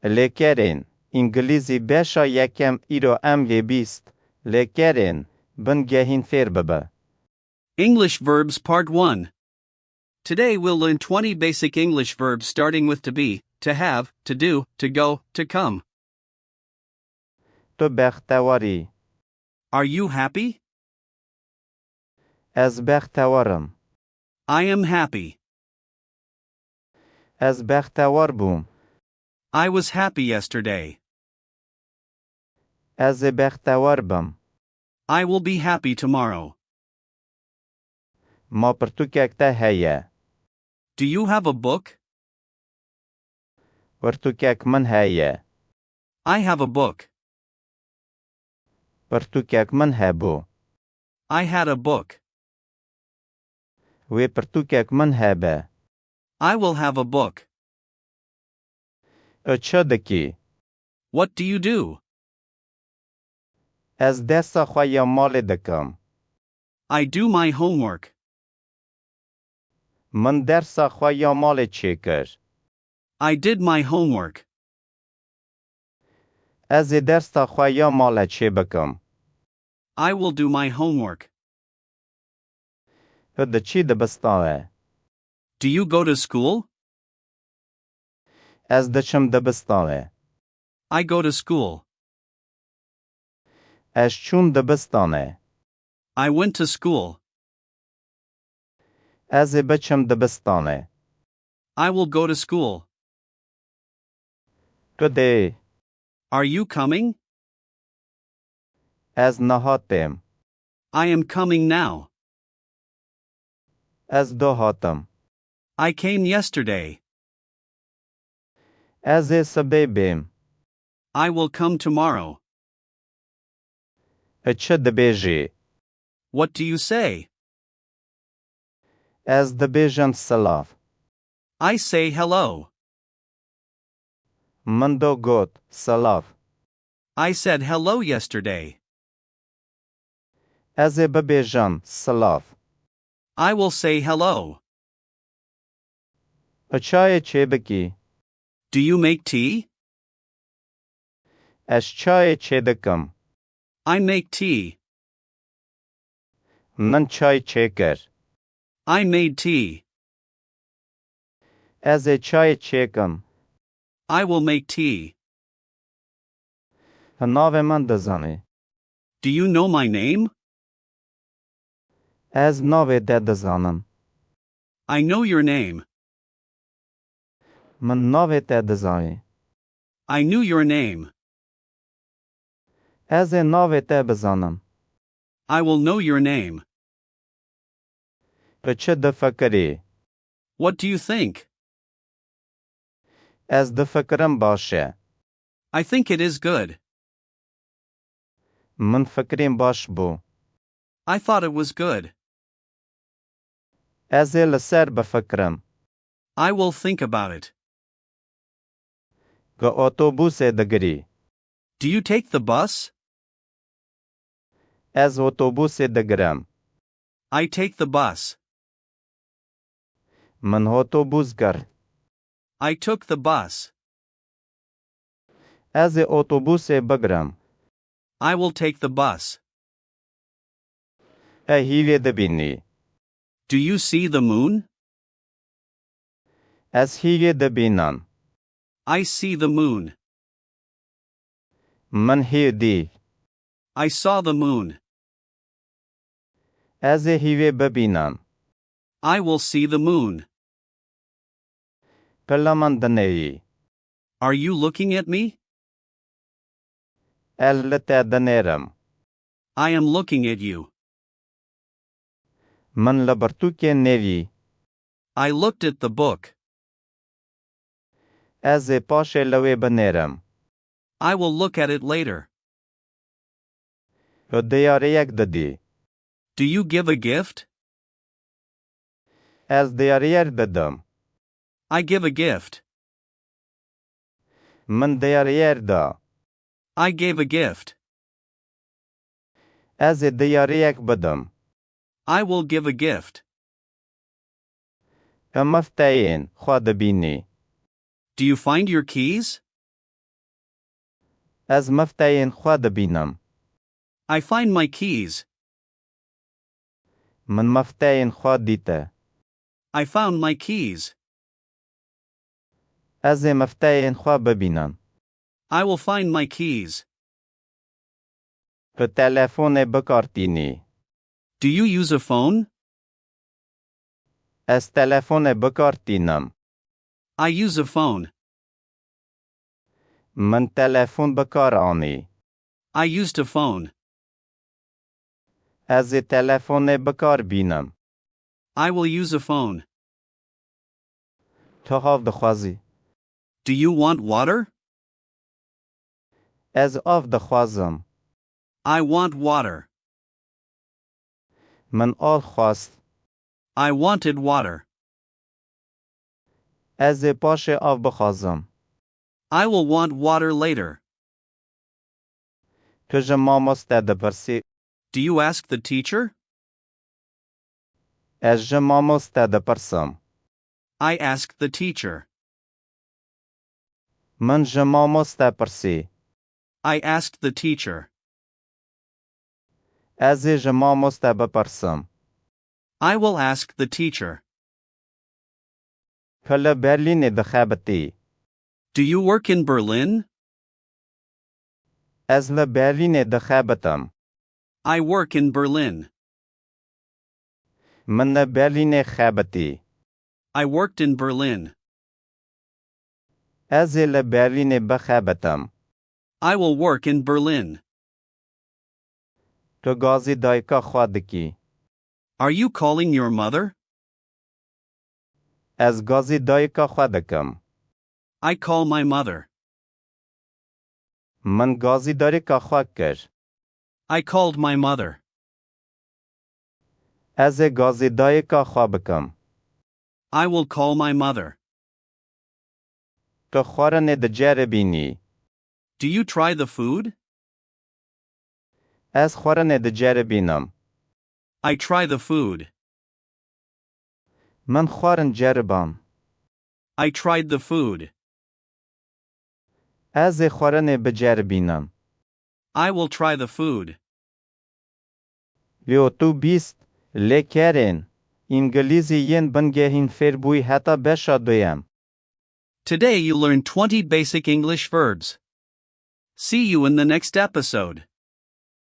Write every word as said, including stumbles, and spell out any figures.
Lêkerên, îngilîzî beşa yekem îro em lê bîst, lêkerên, bingehîn fêr bibe. English verbs part one. Today we'll learn twenty basic English verbs starting with to be, to have, to do, to go, to come. Tu bextewar î. Are you happy? Ez bextewar im. I am happy. Ez bextewar bûm. I was happy yesterday. Ez ê bextewar bim. I will be happy tomorrow. Ma pirtûkek te heye? Do you have a book? Pirtûkek min heye. I have a book. Pirtûkek min hebû. I had a book. Wê pirtûkek min hebe. I will have a book. Tu çi dikî? What do you do? Ez dersa xwe ya malê dikim. I do my homework. Min dersa xwe ya malê çêkir. I did my homework. Ez ê dersa xwe ya malê çêbikim. I will do my homework. Tu diçî dibistanê? Do you go to school? Ez diçim dibistanê. I go to school. Ez çûm dibistanê. I went to school. Ez ê biçim dibistanê. I will go to school. Tu dê? Are you coming? Ez niha têm. I am coming now. Ez do hatim. I came yesterday. Ez ê sibê bêm. I will come tomorrow. Tu çi dibêjî? What do you say? Ez dibêjim silav. I say hello. Min do got, silav. I said hello yesterday. Ez ê bibêjim, silav. I will say hello. Tu çayê çêdikî? Do you make tea? Ez çayê çêdikim. I make tea. Min çay çêkir. I made tea. Ez ê çayê çêkim. I will make tea. Tu navê min dizanî? Do you know my name? Ez navê te dizanim. I know your name. Min navê te dizanî. I knew your name. Ez ê navê te bizanim. I will know your name. Tu çi difikirî? What do you think? Ez difikirim baş e. I think it is good. Min fikirîn baş bû. I thought it was good. Ez ê li ser bifikirim. I will think about it. Tu otobusê digirî? Do you take the bus? Ez otobusê digirim. I take the bus. Min otobus girt. I took the bus. Ez ê otobusê bigirim. I will take the bus. Tu hîvê dibînî? Do you see the moon? Ez hîvê dibînim. I see the moon. Min hîv dî. I saw the moon. Ez ê hîvê bibînim. I will see the moon. Tu li min dinêrî? Are you looking at me? Ez li te dinêrim. I am looking at you. Min li pirtûkê nêrî. I looked at the book. Ez ê paşê li wê binêrim. I will look at it later. Tu diyariyek didî? Do you give a gift? Ez diyariyek didim. I give a gift. Min diyariyek da. I gave a gift. Ez ê diyariyek bidim. I will give a gift. Tu mifteyên xwe dibînî? Do you find your keys? Ez mifteyên xwe dibînim. I find my keys. Min mifteyên xwe dîte. I found my keys. Ez ê mifteyên xwe bibînim. I will find my keys. Tu telefonê bikar tînî. Do you use a phone? Ez telefonê bikar tînim. I use a phone. Min telefon bikar anî. I used a phone. Ez ê telefonê bikar bînim. I will use a phone. Tu av dixwazî? Do you want water? Ez av dixwazim. I want water. Min av xwest. I wanted water. Ez ê paşê av bixwazim. I will want water later. Tu ji mamoste dipirsî? Do you ask the teacher? Ez ji mamoste dipirsim. I ask the teacher. Min ji mamoste pirsî. I asked the teacher. Ez ê ji mamoste bipirsim. I will ask the teacher. Tu li Berlînê dixebitî? Do you work in Berlin? Ez li Berlînê dixebitim. I work in Berlin. Min li Berlînê xebitî. I worked in Berlin. Ez ê li Berlînê bixebitim. I will work in Berlin. Tu gazî dayika xwe dikî? Are you calling your mother? Ez gazî dayika xwe dikim. I call my mother. Min gazî dayika xwe kir. I called my mother. Ez ê gazî dayika xwe bikim. I will call my mother. Tu xwarinê diceribînî? Do you try the food? Ez xwarinê diceribînim. I try the food. Min xwarin ceriband. I tried the food. Ez ê xwarinê biceribînim. I will try the food. Lê tu bîst lêkerên îngilîzî yên bingehîn fêr bûyî heta beşa duyem. Today you learned twenty basic English verbs. See you in the next episode.